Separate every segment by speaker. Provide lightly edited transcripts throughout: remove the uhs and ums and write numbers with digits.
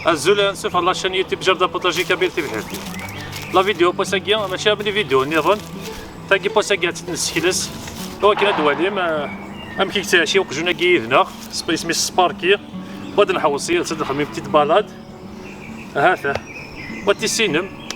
Speaker 1: الزول نسوف la chaîne YouTube jardin potager kabyle تبحرتي la vidéo بوساكيا ماشي les vidéos نظن تاكي بوساكيا تنسكلس ولكن دواليم ام كي كتعشي وقجونا كي يدنا سمي سباركي بغد نحوصي تدخل petite balade هذا وتسينم.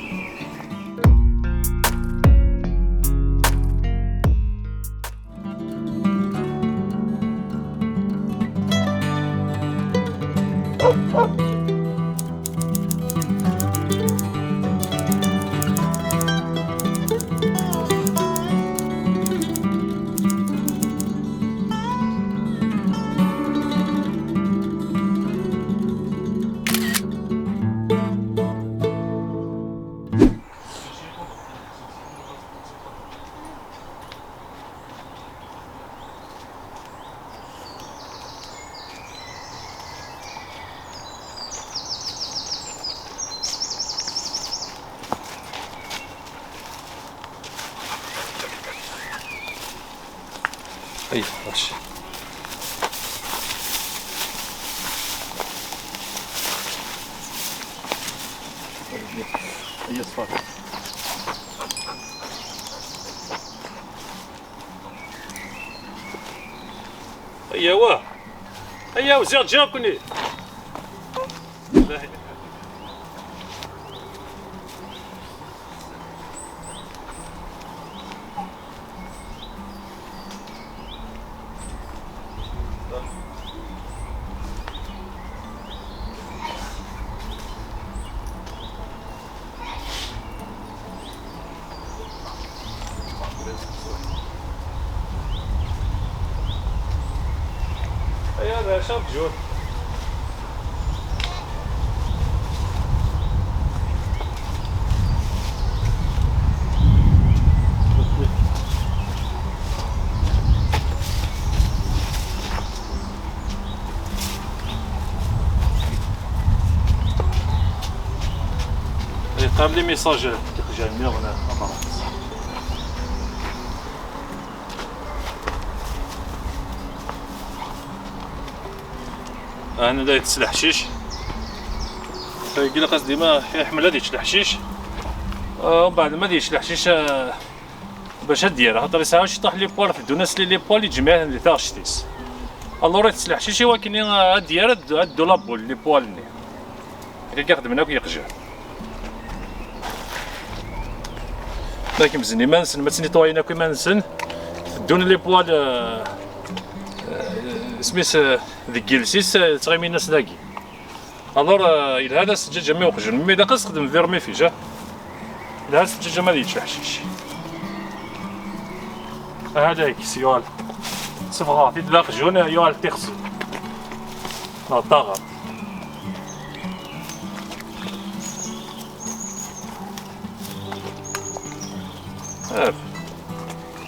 Speaker 1: اي ماشي هي صفار. ايوا ايوا زيد جاكني. هذا شاب جور. قام les messages تخرج هنا انا دا يتسلح حشيش فيقول قصدي ديما يحمل هذه الحشيش ومن بعد ما ديش الحشيش باش دير خاطر يساوي طاح les poils في الدوناس les poils يجمع اللي تاغشتيس alors يتسلح حشيش ولكن دير دو la boule les poils ني هكا كيخدم كيقجع لكن مزني ما نسن ما تسنيطواينا كي ما نسن دون les poils سميت ذك السيس تغيمي الناس داكي alors الى هذا السجاجه ما يخرج mais دا خدم vermifuge الى هذا السجاجه ما ديتش الحشيش هذا سيوال صفغا في دلاق جون يوال تيخسو لا طاغا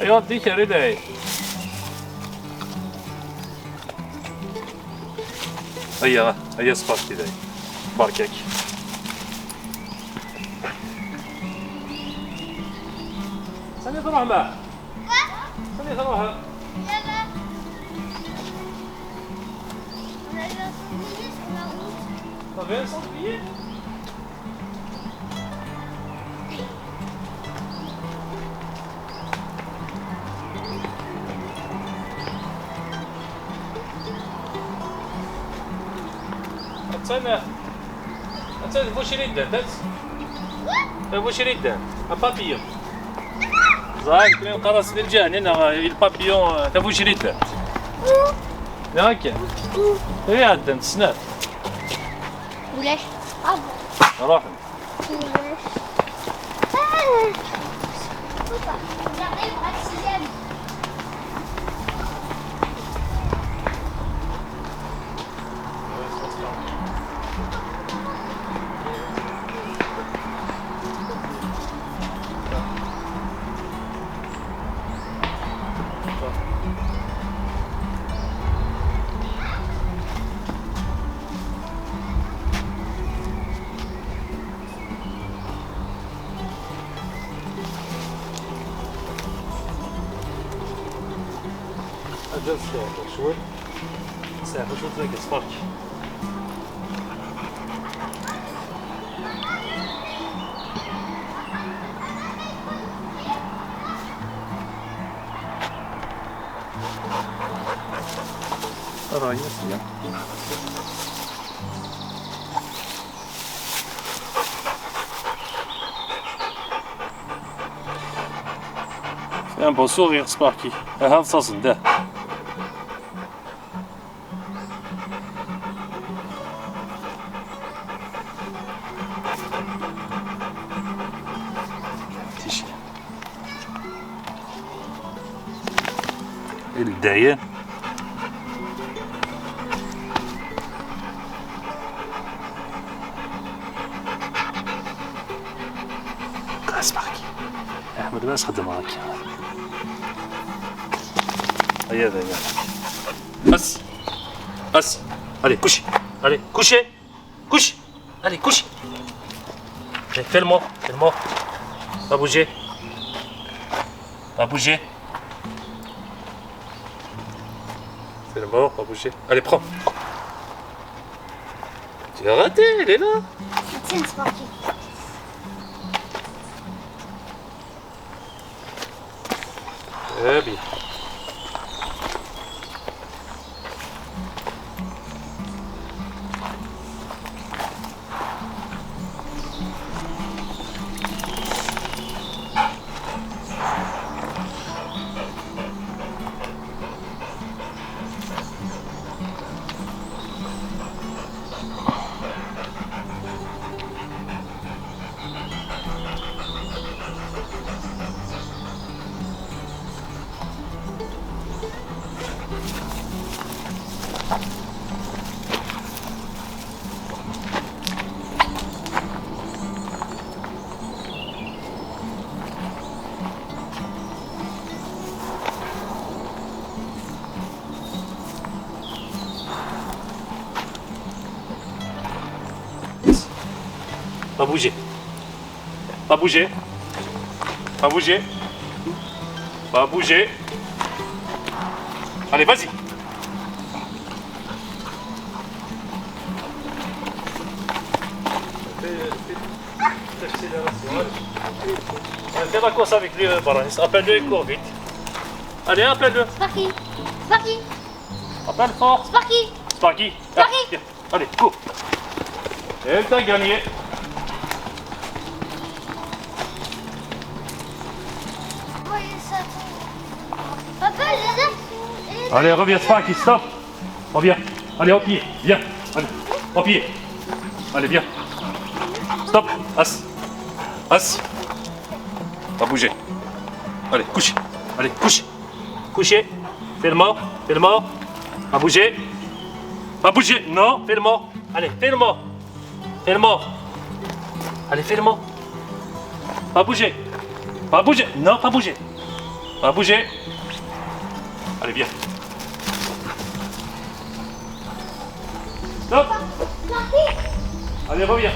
Speaker 1: ايوا ديك ريداي هيا هيا سبارتي داي باركاك سني تروح معاه سني تروح T'avais un sanglier? Attends, بوشريدان بوشريدان بابيون زاك كلين قرص للجان هنا البابيون تاع بوشريدان هاكا هي عندنا تسنات
Speaker 2: ولاش
Speaker 1: روح شوي ساعة شو تلاقي سبارك. Un beau sourire, Sparky. هذا ده. الدعيان سباركي احمد ما خدم معاك. هيا هيا بس بس. Allez, couchez. Allez, couchez. Couche. Allez, couche. Allez, fais le mort. Fais le mort. Pas bouger. Pas bouger. Fais le mort, pas bouger. Allez, prends. Tu l'as raté, elle est là.
Speaker 2: Tiens, Sparky.
Speaker 1: Très bien. Pas bouger. Pas bouger. Pas bouger. Pas bouger. Allez, vas-y. Fais la course avec lui, Baranis. Appelle-le, il court vite. Allez, appelle-le.
Speaker 2: Sparky. Sparky.
Speaker 1: Appelle fort.
Speaker 2: Sparky.
Speaker 1: Sparky.
Speaker 2: Sparky.
Speaker 1: Allez, cours. Et t'as gagné. Allez, reviens, Sparky, stop. Reviens. Allez, au pied, viens. Allez, au pied. Allez, viens. Stop. As. As. Pas bouger. Allez, couche. Allez, couche. Couchez. Fais le mort. Fais le mort. Pas bouger. Pas bouger. Non, fais le mort. Allez, fais le mort. Fais le mort. Allez, fais le mort. Pas bouger. Pas bouger. Non, pas bouger. Pas bouger. Allez, viens. Stop.
Speaker 2: Sparky.
Speaker 1: Allez, reviens.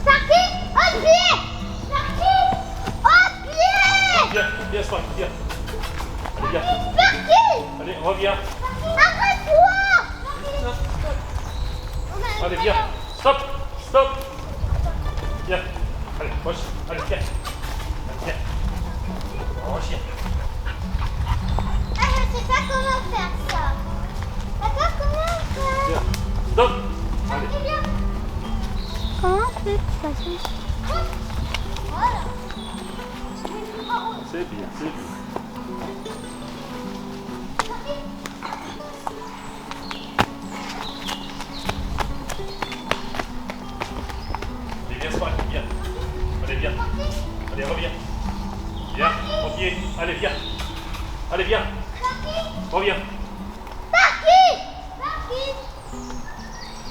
Speaker 2: Sparky, au pied. Sparky, au pied.
Speaker 1: Viens, viens, Sparky, viens. Allez, viens.
Speaker 2: Sparky.
Speaker 1: Allez, reviens.
Speaker 2: Arrête-toi.
Speaker 1: Allez, viens. Stop. Stop. Viens. Allez, proche. Allez, viens. Allez, viens. Oh, chien.
Speaker 2: Ah, je sais pas comment faire ça. Papa, comment faire?
Speaker 1: Viens. Stop. Allez.
Speaker 2: Viens. Comment on fait ça? Voilà.
Speaker 1: C'est bien, c'est bien. Allez, viens, Sparky, viens. Allez, viens. Allez, reviens. Viens, au pied. Allez, viens. Allez, viens. Reviens.
Speaker 2: Sparky! Sparky!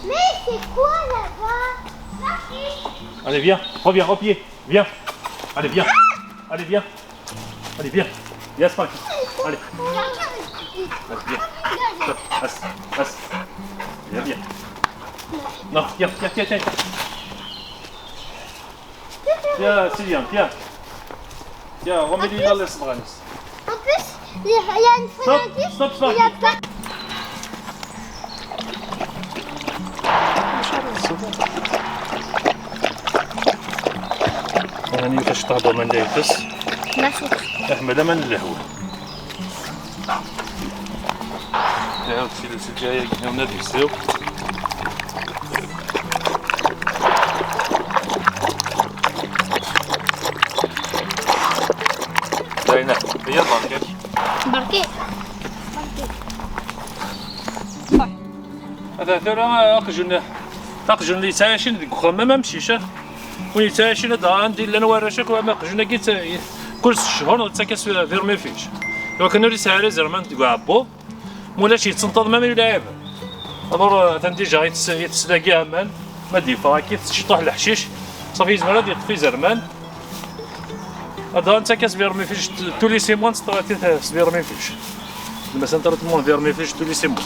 Speaker 2: Mais c'est quoi là-bas? Sparky!
Speaker 1: Allez, viens. Reviens, au pied. Viens. Allez, viens. Allez, viens. Allez, viens. Viens, Sparky. Allez. Allez, viens. Stop. Passe. Passe. Viens, viens. Non, viens, viens, viens, viens. Tiens, Sylviane, viens. Tiens, remets-lui dans le Branis.
Speaker 2: En plus, il y a une
Speaker 1: Stop, stop, stop.
Speaker 2: Il y a pas.
Speaker 1: راني فاش تهضر من لابس
Speaker 2: ماشي
Speaker 1: احمد من الهو. عاود الجاية قلنا نفيسيو. داينا هي بركي
Speaker 2: بركي
Speaker 1: هذا ثورة أقجن أقجن اللي تعايشين ديك ما مشيش وين تعايشين هذا عندي لان وراشك وما قجنا كي كل شهور تاكاس فيرمي فيش إوا كانوا لي ساعة زرمان تقعبو مولاش يتنطض ما يلعب الور تندي جا يتسلاكي امان ما ديفا كي تشطح الحشيش صافي زمان غادي يطفي زرمان هذا انت كاس فيرمي فيش تولي سي موان تطراتي فيرمي فيش مثلا ترتمون فيرمي فيش تولي سي موان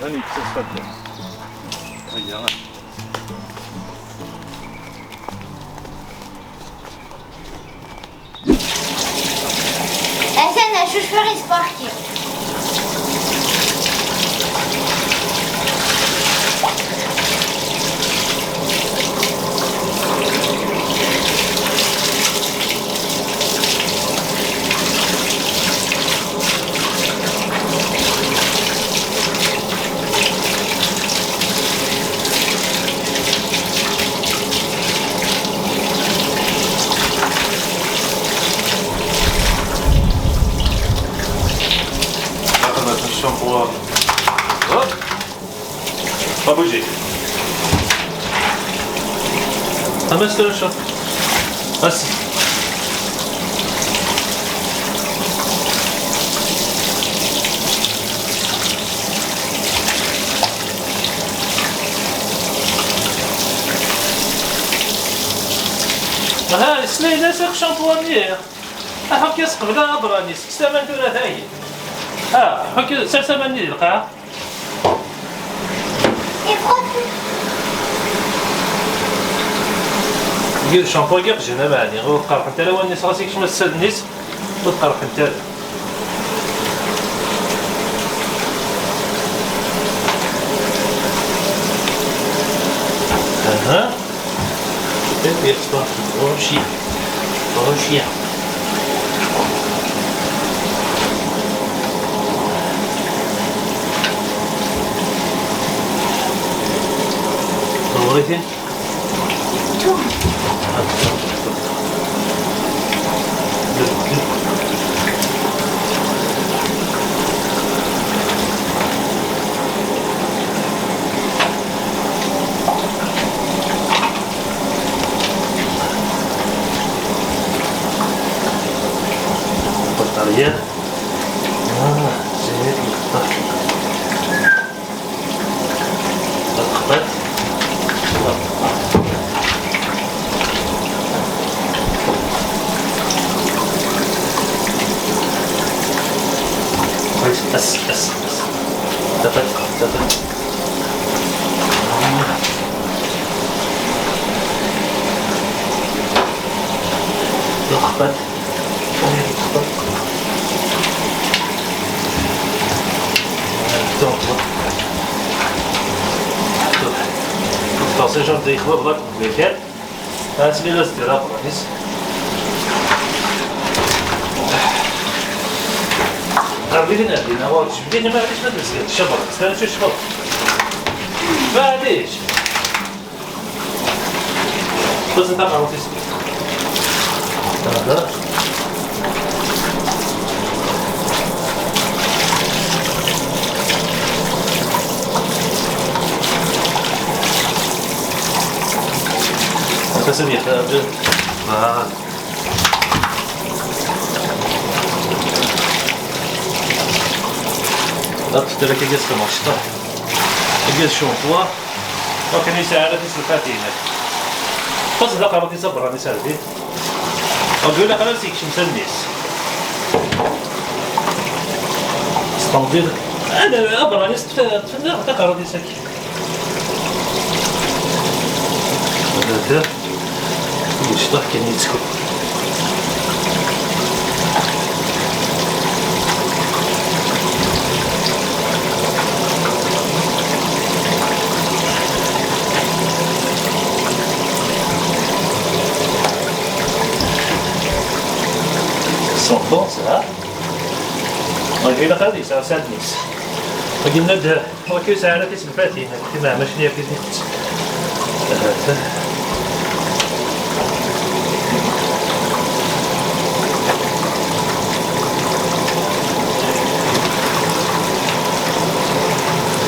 Speaker 1: هاني كتستفاد هيا
Speaker 2: أنا شوف يسباركي.
Speaker 1: Hop. Pas bouger. Ah mais c'est le chat. Assis. ها سلينا سيق شامبوانير. حكي سقبلا براني سكسامان ثلاثة ها حكي سرسماني القاع. دير الشامبو كي قجنا معني غير تقرح انت لا ونيس راسك شنو السد نيس وتقرح انت. اها روشي روشي دوريتي بطارية زيت الخطأ اس اس اس تفت تفت لخبط لخبط طاسي جاب دي خبط لك بخير هاتي لي لاستيرا برانيس قربيتي نادينا واش بديت ما عرفتش ما تمسك الشبر استنى شو الشبر معليش بس انت قربتي هذا هذا سميح لا تفتح كيس كماشطة كيس شونطوا وكان يساعد في الفاتينة بس ذا قرأتي صبر أنا سالفي أقول لك أنا سيك شمس الناس استنضير أنا أبراني تفنى تقرأتي ساكي هذا يشطح كان يتسكت S'enfonce. غادي غادي ساعة سادنيس. غادي ندهر ولكن ساعة تسلفاتي ما ماشي ليا في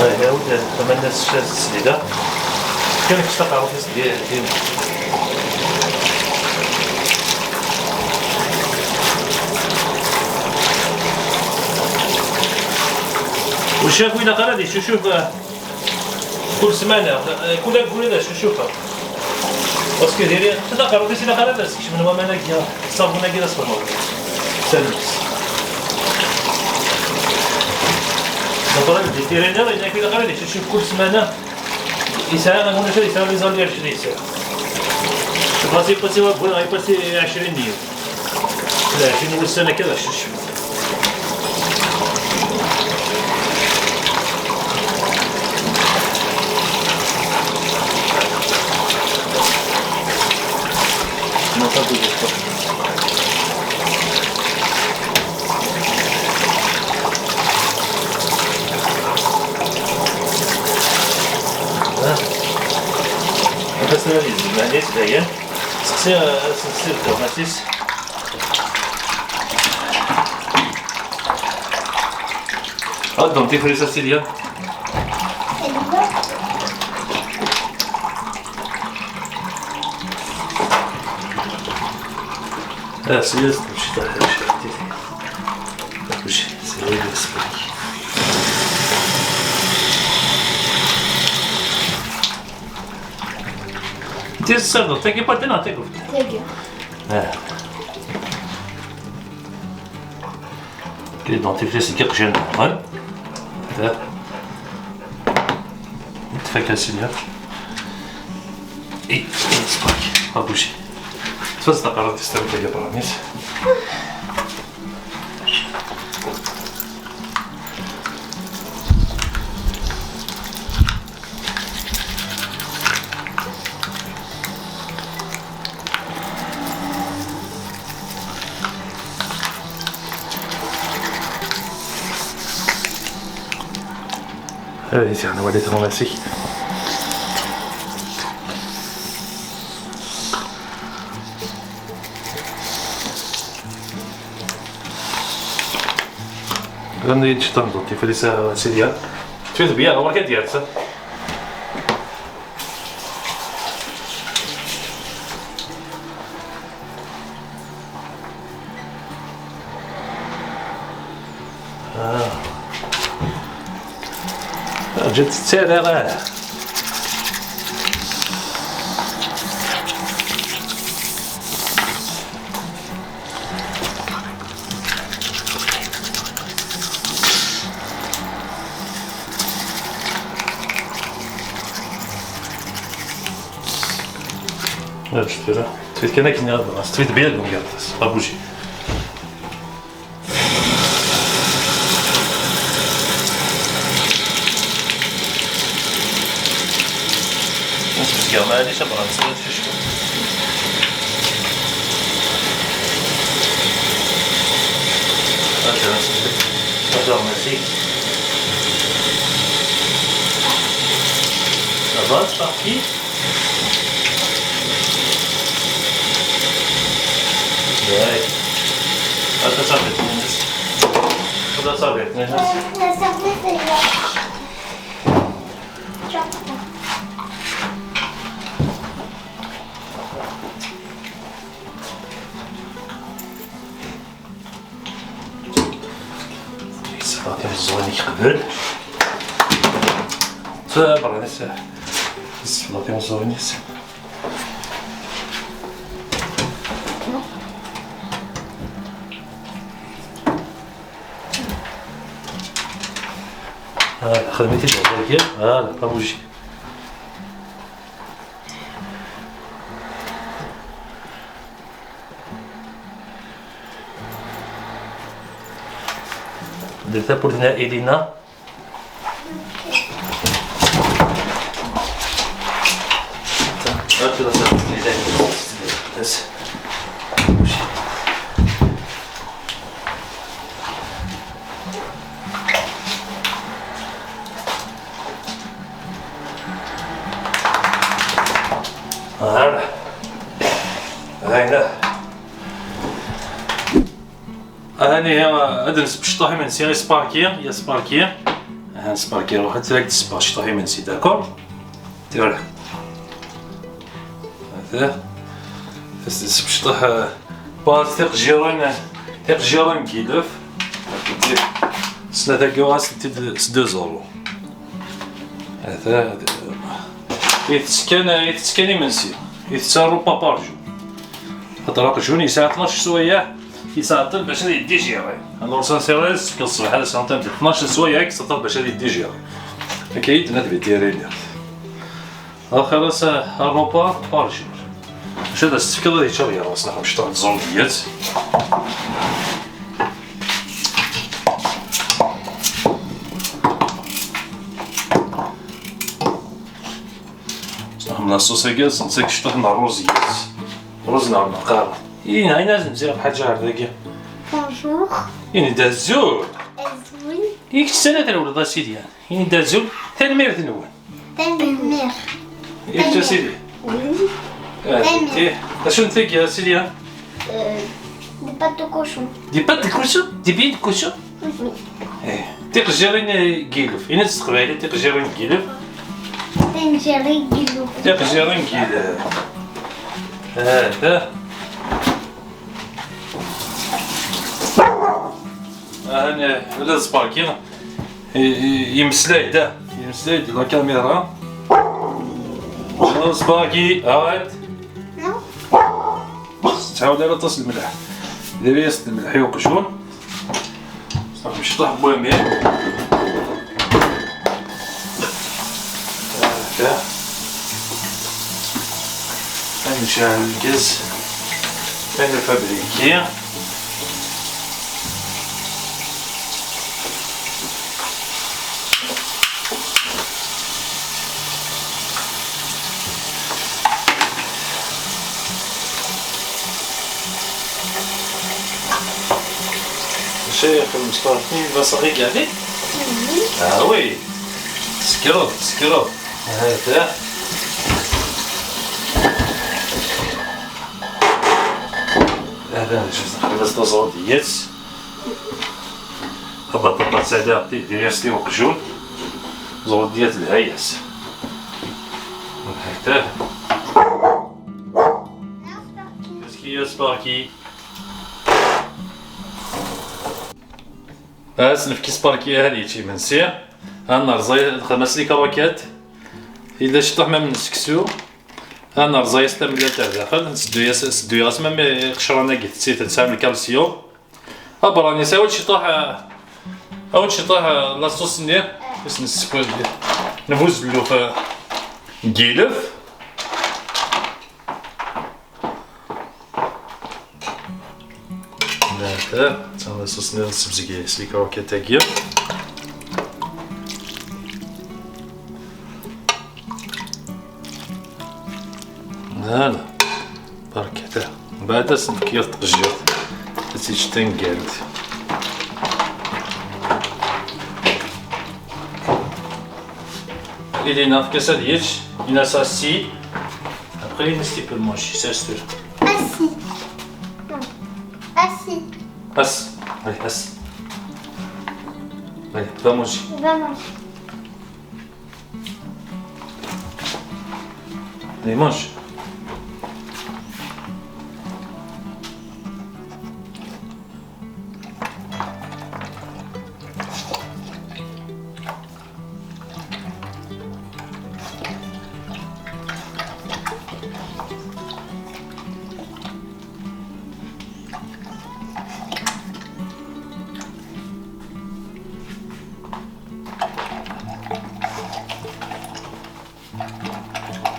Speaker 1: هاي ثمان الناس السديدة كان كتستقعوا في السديدة. والشاف وين غادي شوف كل سمانة كل كل شو شوفها parce que ديري تلقى روتي سينا قرا بس من ما انا كي صابونه كي صابونه سالمس دابا ديري انا الا كي غادي شوف كل سمانة يساعة غنقول شي يساعة les années 20 ساعة باسي باسي بغا يباسي 20 يوم لا 20 سنة كذا شوف Ah, dentifrice Célia. Ah, c'est تيسر تاكي با نعطيك.
Speaker 2: تاكي.
Speaker 1: كي dentifrice كيقجن غير. تفك Célia. Et c'est pas bouger. تفضل تستمتع يا برانيس. Allez, tiens, on va aller te ramasser. غندير شي dentifrice Célia. Tu fais bien, on va dire ça. جات التسالة غير شفتي تفيت كان كي تفيت بيا pas bouger. معليش ابغى نسوي شي شويه. Ça va, c'est parti. Ouais. Attends, ça va être. Ça va être.
Speaker 2: La serviette est là.
Speaker 1: الزوين يقبل تابر هذا السلاطين الزوين. خدمتي الزوين voilà pas bouger. درتها pour إلينا. هاني هذا نسب شطوحي من سي سباركي يا سباركي ها سباركي روح تراك تسبا شطوحي من سي d'accord تيروح هذا نسب شطوح باز ثيق جيران كيلوف سنة كيغاس 2 زورو هذا يتسكن يمنسي يتسارو با بارجو خاطر جوني ساعة 12 سوايع يساعطل باش يديجيري alors ça c'est vrai الصباح هذا ساعتين 12 سوايع كيساعطل باش يديجيري كاين نادي ديري خلاص repas par jour باش هذا السكر يتشري راسنا باش طلع زونديات la sauce غاز نسيك شطح مع الرز رز نار مقارن إينا إينا لازم نزيد بحاجة هكذاك.
Speaker 2: Bonjour.
Speaker 1: إينا دازول.
Speaker 2: أزول.
Speaker 1: إيك السنة تاع سيدي إينا دازول تنمير تنون.
Speaker 2: تنمير.
Speaker 1: إيك سيدي.
Speaker 2: Oui.
Speaker 1: إيه أشنو نتيك يا سيدي؟
Speaker 2: Des pattes de cochon.
Speaker 1: Des pattes de cochon؟ Des pieds de cochon؟
Speaker 2: Oui.
Speaker 1: إيه تيقجيرين كيلوف إينا تستقبل تيقجيرين كيلوف.
Speaker 2: تنجري كيلوف.
Speaker 1: تيقجيرين كيلوف. هذا هاني ولا سباركي يمسلاي دا يمسلاي la caméra سباركي arrête تعاود على طاس الملح دير ياس الملح يوقشون صافي مشي طاح بوامي هكا نشعل الغاز انا فابريكي شيخ المصطفى va se régaler. Ah oui. سكرو سكرو هذا هذا نخلص تصاعديات هبط ساده دير سلي وقجون زوديات الهياس هكذا. Qu'est-ce qu'il y a Sparky? نفكي سباركي هذه تي منسي النهار خمس les croquettes الا شطح ما من سكسو النهار زايس تم تاع داخل نسدو سدو ياس ما قشرنا كي تسيت تسام الكالسيوم ابراني اول شي طاح اول شي طاح la sauce ني باش نسكو نفوز اللوف كيلف هذا la sauce ني نسبزكي les croquettes تاكيا voilà بركة بعد سنكير تقجير تسيج تنقالت إلينا في كاسة ديالش إلينا s'assit après il ne peut manger ça c'est
Speaker 2: assis assis
Speaker 1: assis allez assis allez va manger
Speaker 2: va manger
Speaker 1: allez mange.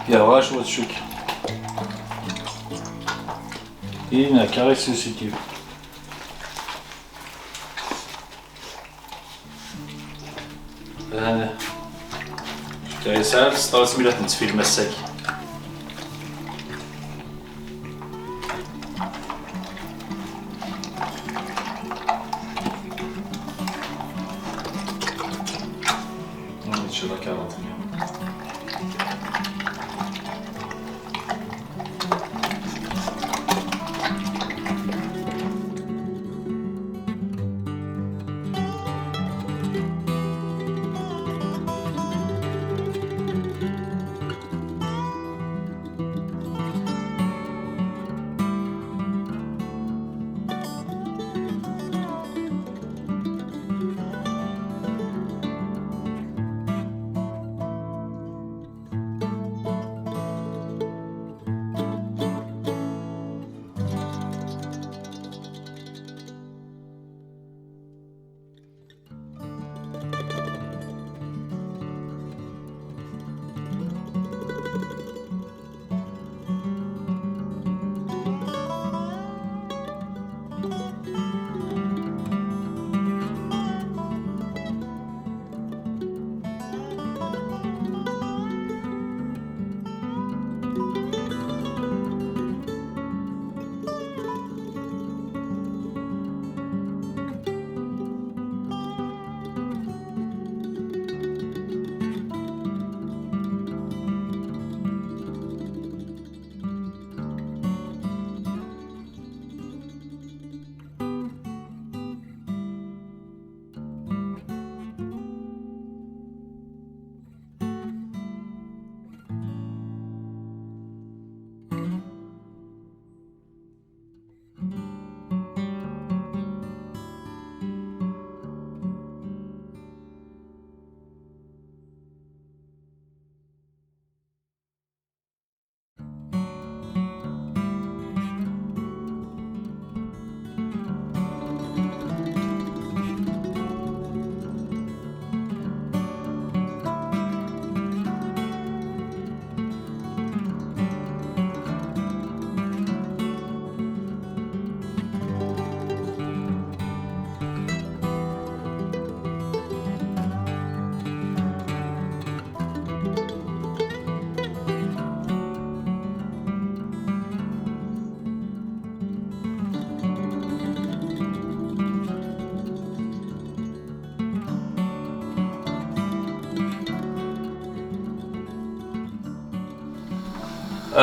Speaker 1: يا واش وتشوك إينا كاريس سيتي هذا كايسال ستارت ميلات نتفي المساكي نشوف la carotte.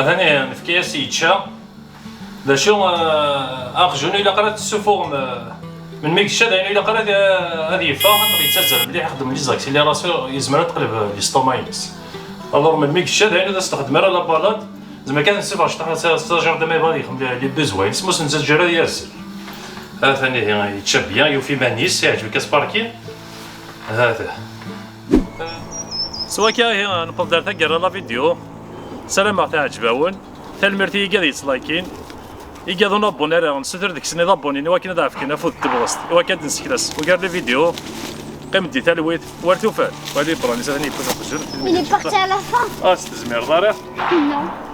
Speaker 1: ثاني نفكياس يتشا دا شو اخجون الا قرات السفوغ من ميك الشاد الا قرات هذه يفا خاطر يتزر مليح، يخدم les accélérations، يزمر تقلب l'estomac ينس. alors من ميك الشاد هنا تستخدم راه la balade زعما كان نسيفر شطح stagiaire ما يبغى يخدم les besoins سموس نزجر ياسر. هذا ثاني يتشا bien، يوفي مانيس يعجبك اسباركي هذا سوا كا نقدر تقرا la vidéo. سلام تعجباون تالمرتي يقاد يتلايكين يقادو نابوني راه نسوتر ديك السنة abonner ولكن هذا عفكنا فوت تبغست وكاد نسكلاس وكار les vidéos قيم دي تالويت ورتوفات ولي براني ثاني يكون.
Speaker 2: Il est parti à la fin.
Speaker 1: اه ستزمير ضارع.
Speaker 2: Non.